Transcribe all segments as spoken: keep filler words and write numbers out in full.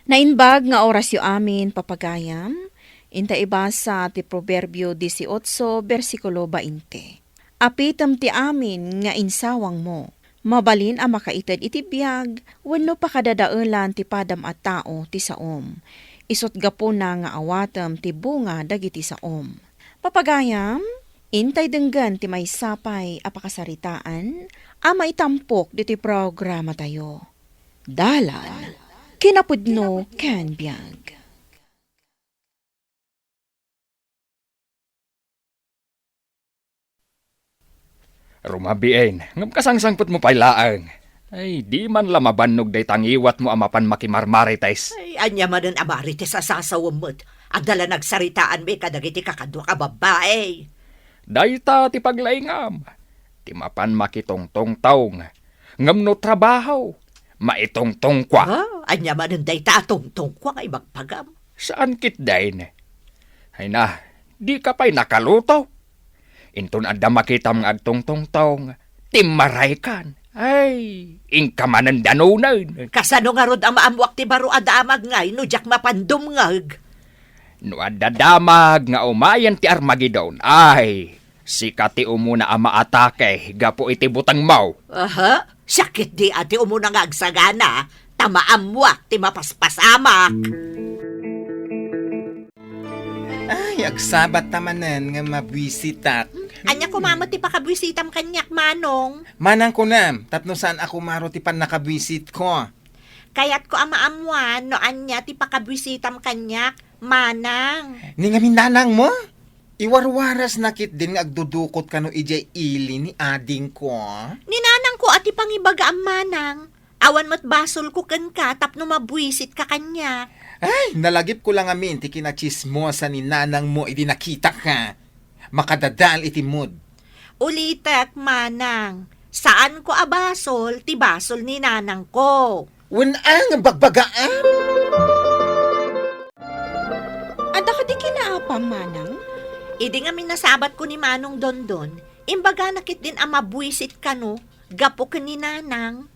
Naimbag nga orasyo amin, papagayam, inta ibasa ti Proverbio dieciocho, bersikulo veinte. Apitem ti amin nga insawangmo. Mabalin a makaited iti biag wenno pakadadaelan ti padam a tao ti saom. Isut' gapuna nga awatem ti bunga dagiti saom. Papagayam, intay denggen ti maysa pay a pakasaritaan a maitampok ditoy programatayo. Dalan, kinapudno ken biag. Rumabiin, ngem kasangsangpetmo pay laeng. Ay, di man la mabannog dayta ngiwatmo a mapan makimarmarites. Ay, ania manen a marites a sasawem met? Adda la nagsaritaanmi kadagiti kakaduak a babbai. Dayta ti paglaingam, ti mapan makitungtungtong. Ngem no trabaho, maitungtungkua. Ah, ania manen dayta a tungtungkua nga ibagbaga? Saan ketdin? Ay na, dika pay nakaluto. Inton adda makitam nga agtungtungtong, timmaraykan. Ay, inka manen danunen. Kasano ngarud a maammoak ti baro a damag ngay no diak mapan dumngeg? No adda damag nga umayen ti Armagedon, ay, sika ti umuna a maatake gapu iti butengmo. Aha, siak ketdi a ti umuna nga agsagana, ta maammoak ti mapaspasamak. Ay, agsabat ta manen nga mabuisitak. Ania koma met ti pakabuisitam kaniak, Manong? Manang kunam, tapno saan a kumaro ti pannakabuisitko. Kayatko a maammuan no ania ti pakabuisitam kaniak, Manang. Ni ngamin nanangmo? Iwarwarasna ketdin nga agdudukot kano idiay ili ni adingko. Ni nanangko a ti pangibagaam, Manang. Awan met basolko kenka tapno mabuisitka kaniak. Ay, nalagipko la ngamin ti kinatsismosa ni nanangmo idi nakitaka. Makadadael iti mood. Ulitek, Manang, saanko a basol ti basol ni nanangko. Wen-a nga bagbagaam? Adda kadi kinaapam, Manang? Idi nga minasabatko ni Manong Dondon, imbagana ketdin a mabuisit kano gapu ken ni Nanang.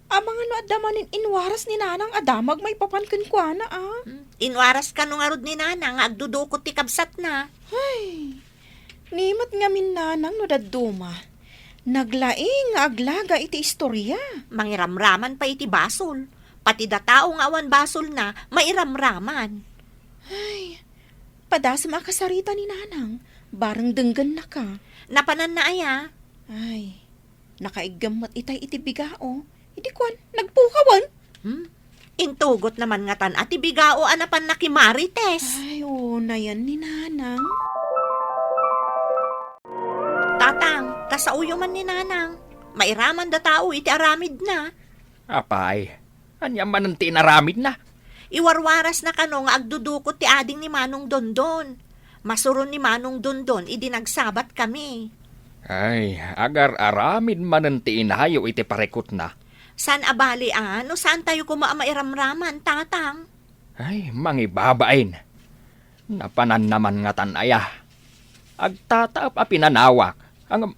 Amangan no adda manen inwaras ni Nanang a damag maipapan kenkuana, a? Hmm, inwaras kano ngarud ni Nanang nga agdudukot ti kabsatna. Ay, ni met ngamin Nanang no dadduma. Naglaing nga aglaga iti istoria. Mangiramraman pay iti basol. Pati da tao nga awan basolna, mairamraman. Ay, padasem a kasarita ni Nanang, bareng denggennaka. Napananna aya? Ay, nakaiggem met itay iti bigao. Idi kuan, nagpukawen. Hmm? Intugot naman ngatan a ti bigao a napanna ki Marites. Ay, unayan ni Nanang. Tatang, kasaoyo man ni Nanang. Mairaman da tao iti aramidna. Apay, ania manen ti inaramidna? Iwarwarasna kano nga agdudukot ti ading ni Manong Dondon. Masuron ni Manong Dondon idi nagsabat kami. Ay, agar-aramid manen ti inayo iti parikutna. Saan a bali a, no saantayo koma a mairamraman, Tatang? Ay, mangibabain. Napananna man ngatan aya. Agtataep a pinanawak. Ang,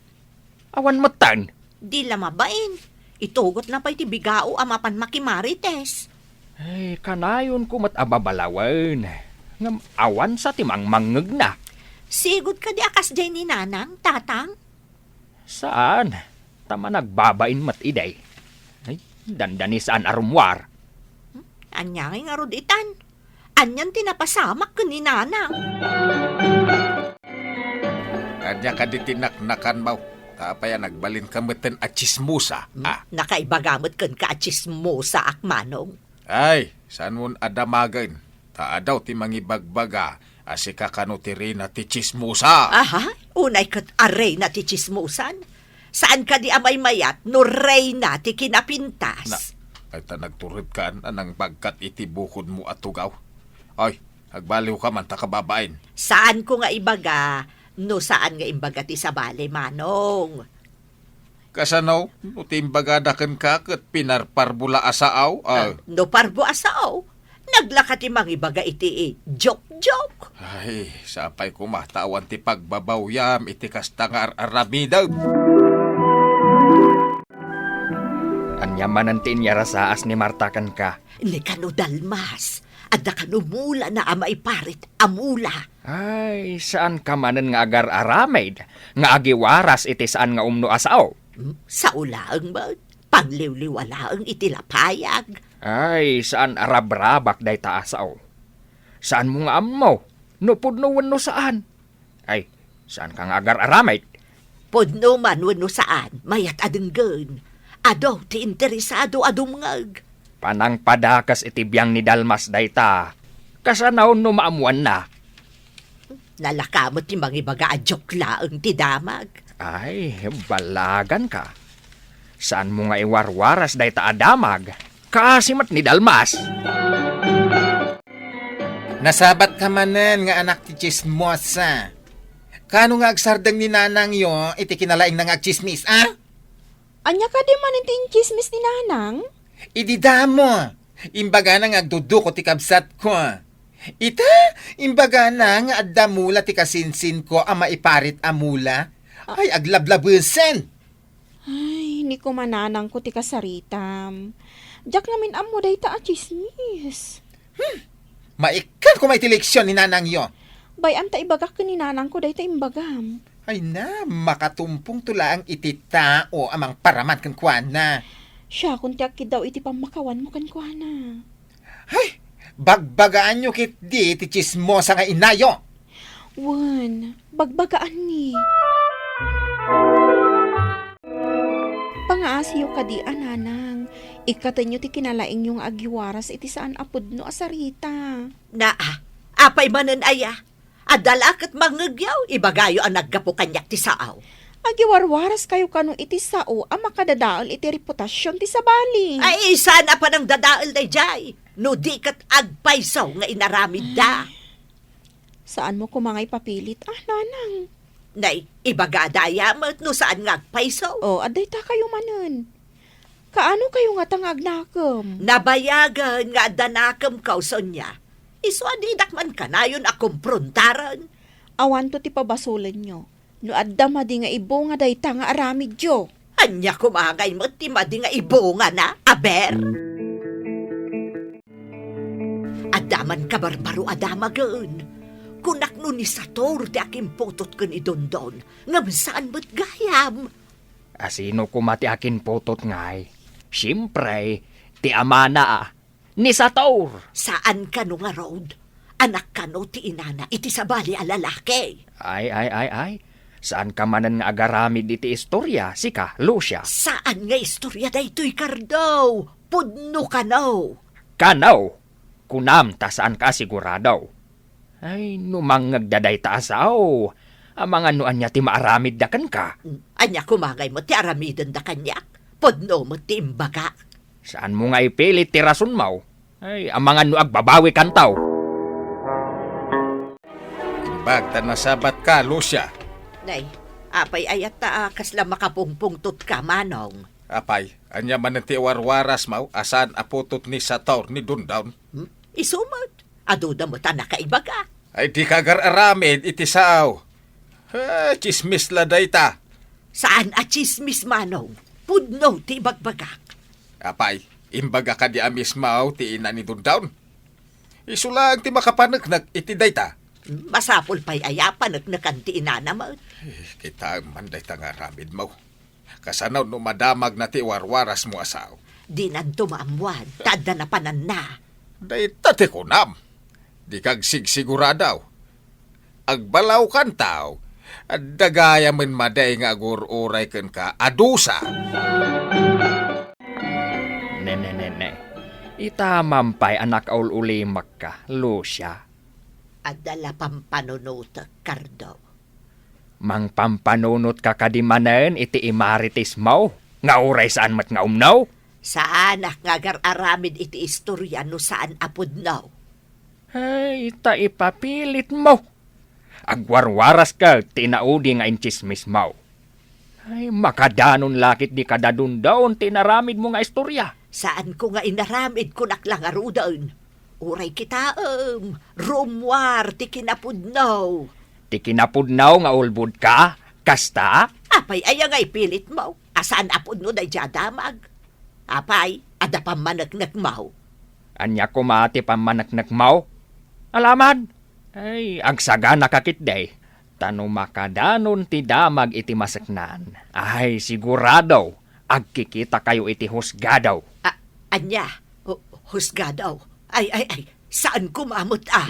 awan metten. Di la mabain. Itugotna pay ti bigao a mapan makimarites. Ay, kanayonko met a babalawen. Ngem awan sa ti mangmangngegna. Sigud kadi a kasdiay ni Nanang, Tatang? Saan, ta managbabain met idi. Ay, dandani saan a rummuar. Hmm? Ania ngay ngarud itan? Anian ti napasamak ken ni Nanang? Ania kadi ti naknakanmo? Ta apay a nagbalinka metten a tsismosa, Hmm? a? Nakaibaga met kenka a tsismosaak, Manong. Ay, saanmon a damagen, ta adu ti mangibagbaga a sika kano ti reyna ti tsismosa. Aha, unay ket a reyna ti tsismosan. Saan kadi a maymayat no reyna ti kinapintas? Na, ay ta nagturedka a nangbagkat iti bukodmo a tugaw. Ay, agbaliwka man ta kababain. Saanko nga ibaga no saan nga imbaga ti sabali, Manong. Kasano? No ti imbagada kenka ket pinarparbo la a sao? Ah. Ah, no parbo a sao, naglaka ti mangibaga iti joke-joke. Ay, sapay koma ta awan ti pagbabawyam iti kasta nga ar-aramidem. Ania manen ti inyarasaas ni Marta kenka? Ni kano Dalmas, adda kano mulana a maiparit a mula. Ay, saanka manen nga agar-aramid nga agiwaras iti saan nga umno a sao? Hmm, sao laeng met, pangliwliwa laeng iti lapayag. Ay, saan a rabrabak dayta a sao. Saanmo nga ammo no pudno wenno saan. Ay, saanka nga agar-aramid? Pudno man wenno saan, mayat a denggen. Adu ti interesado a dumngeg. Panangpadakes iti biang ni Dalmas dayta. Kasano no maammoanna? Nalaka met ti mangibaga a joke laeng ti damag. Ay, balaganka. Saanmo nga iwarwaras dayta a damag? Kaasi met ni Dalmas. Nasabatka manen nga anak ti tsismosa. Kano nga agsardeng ni nanangyo iti kinalaingna nga agtsismis, a? Ania kadi manen ti intsismis ni nanang? Idi damo, imbagana nga agduduko ti kabsatko. Ita, imbagana nga adda mula ti kasinsinko a maiparit a mula. Ay, aglablabesen! Ay, ni koma nanangko ti kasaritam. Diak ngamin ammo dayta a tsismis. Hmm. Maikkan koma iti leksion ni nanangyo. Bay-am ta ibagak ken ni nanangko dayta imbagam. Ay na, makatumpongto laeng iti tao a mangparaman kenkuana. Siakon ti agkiddaw iti pammakawanmo kenkuana. Ay, bagbagaanyo ketdi ti tsismosa nga inayo. Wen, bagbagaanni. Pangaasiyo kadi a nanang, ikkatenyo ti kinalaingyo nga agiwaras iti saan a pudno a sarita. Naa, apay manen aya? Adda la ket mangngegyo, ibagayo a naggapu kaniak ti sao. Agiwarwaraskayo kano iti sao a makadadael iti reputasion ti sabali. Ay, saan a panangdadael daydiay, no di ket agpayso nga inaramidda. Saanmo koma nga ipapilit, a, nanang? Nay, ibagada aya met no saan nga agpayso. O, adda itakayo manen. Kaano kayo ngata nga agnakem? Nabayagen nga adda nakemko, Sonia. Isu a didak man kanayon a komprontaran. Awanto ti pabasolenyo. No adda madi nga ibunga dayta nga aramidyo. Ania koma ngay met ti madi nga ibungana, aber? Adda man kabarbaro a damagen. Kunak no ni Sator ti akimputot ken ni Dondon, ngem saan met gayam. A, sino koma ti akinputot ngay? Siempre, ti amana a, ni Sator. Saan kano ngarud? Anak kano ti inana iti sabali a lalaki? Ay, ay, ay, ay. Saanka manen nga agaramid iti istorya, sika, Lucia? Saan nga istorya daytoy, Cardo? Pudno kano? Kano? Kunam ta saanka a sigurado. Ay, no mangngegda dayta a sao, amangan no ania ti maaramidda kenka. Ania koma ngay met ti aramidenda kaniak? Pudno met ti imbagak. Saanmo nga ipilit ti rasonmo? Ay, amangan no agbabawikanto. Imbag ta nasabatka, Lucia. Nay, apay ayatta a kasla makapungpungtotka, Manong? Apay, ania manen ti warwarasmo a saan a putot ni Sator ni Dondon? Hmm? Isu met. Aduda met a nakaibaga. Ay, dika agar-aramid iti sao. Eh, tsismis la dayta. Saan a tsismis, Manong. Pudno ti ibagbagak. Apay, imbaga kadi a mismo ti ina ni Dondon? Isu laeng ti makapaneknek iti dayta. Masapul pay aya a paneknekan ti inana met? Eh, kitaem man dayta nga aramidmo. Kasano no madamagna ti warwarasmo a sao? Dinanto maammoan ta adda napananna. Dayta ti kunam. Dika agsigsigurado. Agbalawkanto, adda gayamen madi nga agur-uray kenka a dusa. Ne, ne, ne, ne. Itamam pay a nakaul-ulimekka, Lucia. Adda la pampanunotek, Cardo. Mangpampanunotka kadi manen iti imaritismo nga uray saan met nga umno? Saanak nga agar-aramid iti istorya no saan a pudno. Ay, ta ipapilitmo. Agwarwaras ket ti inaudi nga intsismismo. Ay, makadanon la ketdi kada Dondon ti inaramidmo nga istorya. Saanko nga inaramid, kunak la ngaruden. Uray kitaem, rummuar ti kinapudno. Ti kinapudno nga ulbodka? Kasta? Apay aya nga ipilitmo? A saan a pudno daydiay a damag? Apay, adda pammaneknekmaw? Ania koma ti pammaneknekmaw? Alaman! Ay, agsaganaka ketdi. Ta no makadanon ti damag iti maseknan, ay, sigurado, agkikitakayo iti husgado. A-, ania? Hu-, husgado? Ay, ay, ay, saan koma met a.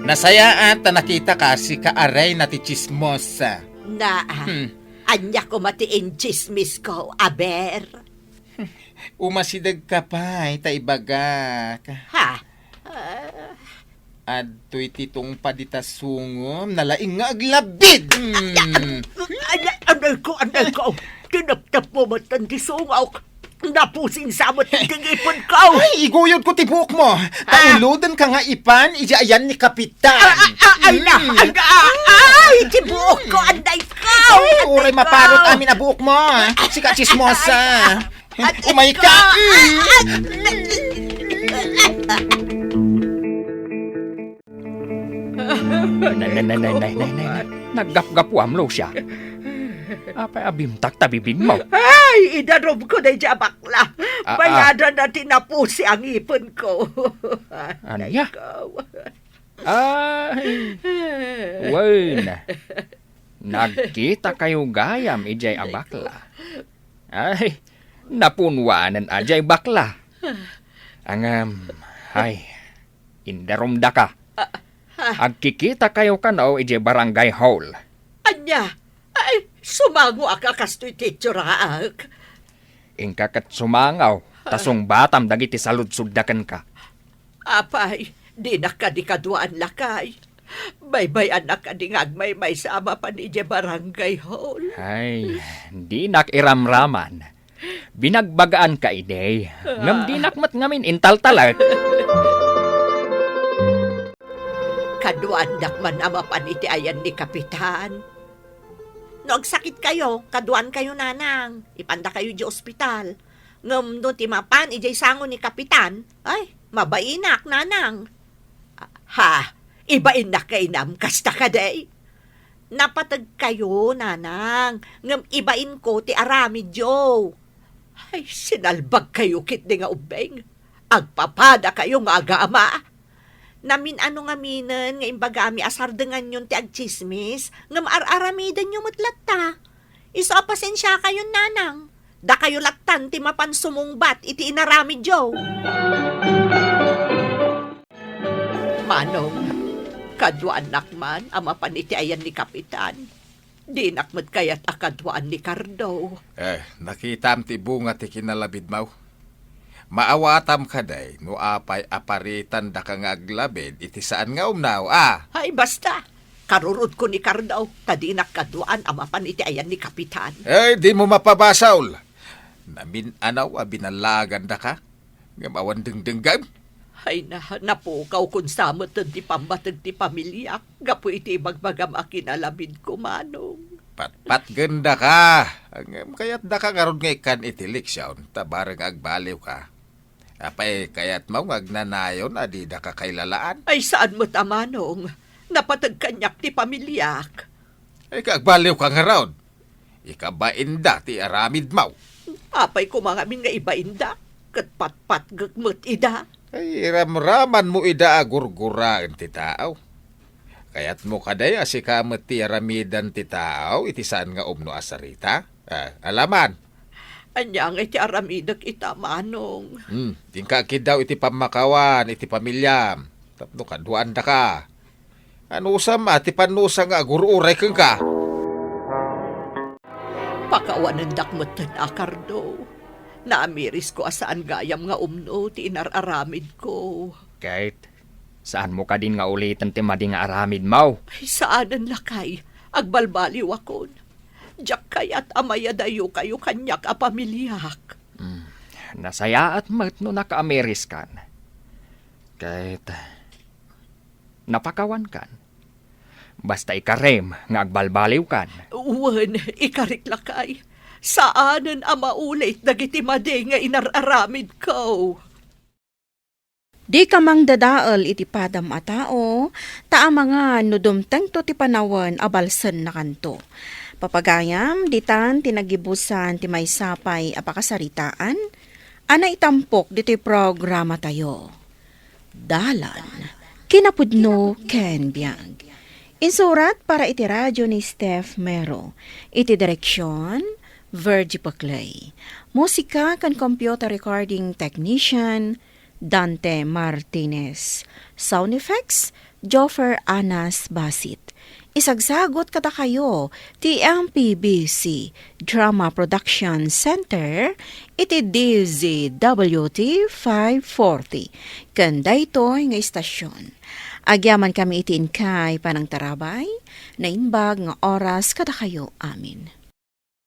Nasayaat ta nakitaka, sika a reyna ti tsismosa. Na, Hmm. ania koma ti intsismisko, aber? Umasidegka pay ta ibagak. Ha? Ah. Adtoy ti tungpad ita sungom, nalaing nga aglabid. Hmm. Ay, ay, anay ko, anay ko. Tinaptap mo met ti sungok. Napusing sa met ti ngipon ko. Ay, iguyod ko ti buok mo. Ah. Tauloden ka nga ipan, ija ayan ni Kapitan. Ah, ah, ah, ay, na, Hmm. ay, ah, ay, ti buok ko, anay ko. Ay, uray maparot amin a buok mo. Sika tsismosa. At Umay ka. ikaw, ah, ah, Nay, nay, nay, nay, nay, nay, nay. Naggapgapuam, Lucia. Apay a bimtak ta bibingmo? Ay, idarum ko daydiay a bakla. Ah, ah. Bayada na ti napusi a ngipon ko. Ania? Ay, ikaw. Ay, wen. Nagkitakayo gayam idiay a bakla. Ay, napunuanen a diay bakla. Ngem, ay, indarumdaka. Ah, ha? Agkikitakayo kano idiay barangay hall. Ania? Ay, sumangoak a kastoy ti itsuraak. Inka ket sumangaw, ta sungbatam dagiti saludsodda kenka. Apay, dinak kadi kaduaan, lakay? Baybay-annak kadi nga agmaymaysa a mapan idiay barangay hall? Ay, dinak iramraman. Binagbagaanka idi, ngem dinak met ngamin intaltalek. Kaduaandak man a mapan iti ayan ni Kapitan. No agsakitkayo, kaduaankayo, nanang. Ipandakayo idiay ospital. Ngem no ti mapan idiay sango ni Kapitan, ay, mabainak, nanang. Ha? Ibainnak nga inam, kasta kadi? Napategkayo, nanang, ngem ibainko ti aramidyo. Ay, sinalbagkayo ketdi nga ubbing. Agpapadakayo nga agama. Namin-ano ngaminen nga imbagami a sardenganyon ti agtsismis, ngem ar-aramidenyo met latta. Isu a pasensiakayon, nanang. Dakayo lattan ti mapan sumungbat iti inaramidyo. Manong, kaduaannak man a mapan iti ayan ni Kapitan. Dinak met kayat a kaduaan ni Cardo. Eh, nakitam ti bunga ti kinalabidmo. Maawatam kadi no apay a paritandaka nga aglabid iti saan nga umno, a? Ay, basta. Karurutko ni Cardo, ta dinak kaduaan a mapan iti ayan ni Kapitan. Eh, dimo mapabasol. Namin-ano a binallagandaka, ngem awan dengdengngem. Ay na, napukawkon sa met ti pammateg ti pamiliak gapu iti ibagbagam a kinalabidko, Manong. Patpatgendaka, ngem kayatdaka ngarud nga ikkan iti leksion, ta bareng agbaliwka. Apay, kayatmo nga agnanayon a didaka kailalaan? Ay, saan met a, Manong. Napateg kaniak ti pamiliak. Ay, ka agbaliwka ngarud. Ikabainda ti aramidmo. Apay koma ngamin nga ibainda, ket patpatgek met ida. Ay, iramramanmo ida a gurguraen ti tao. Kayatmo kadi a sika met ti aramidan ti tao iti saan nga umno a sarita? Ah, alaman. Ania ngay ti aramidek ita, Manong? Hmm, dinka agkiddaw iti pammakawan iti pamiliam tapno kaduaandaka. Anusam a ti pannusa nga agur-uray kenka? Pakawanendak metten a, Cardo. Naamirisko a saan gayam nga umno ti inar-aramidko. Ket, saanmo kadin nga uliten ti madi nga aramidmo? Ay, saanen, lakay. Agbalbaliwakon. Diak kayat a mayadayokayo kaniak a pamiliak. Hmm, nasayaat met no nakaamiriskan. Ket, napakawankan. Basta ikarem nga agbalbaliwkan. Wen, ikarik, lakay. Saanen a maulit dagiti madi nga inar-aramidko. Dika mangdadael iti padam a tao, ta amangan no dumtengto ti panawen a balsennakanto. Papagayam, ditan ti nagibusan ti maysa pay a pakasaritaan a naitampok ditoy programatayo. Dalan, kinapudno ken biag. Insurat para iti radio ni Steph Mero. Iti direksyon, Virgie Paclay. Musika ken computer recording technician, Dante Martinez. Sound effects, Joffer Anas Basit. Isagsagut kadakayo ti M P B C Drama Production Center iti D Z W T five forty. Ken daytoy nga istasyon. Agyaman kami iti inkay panangtarabay, naimbag nga oras kadakayo amin.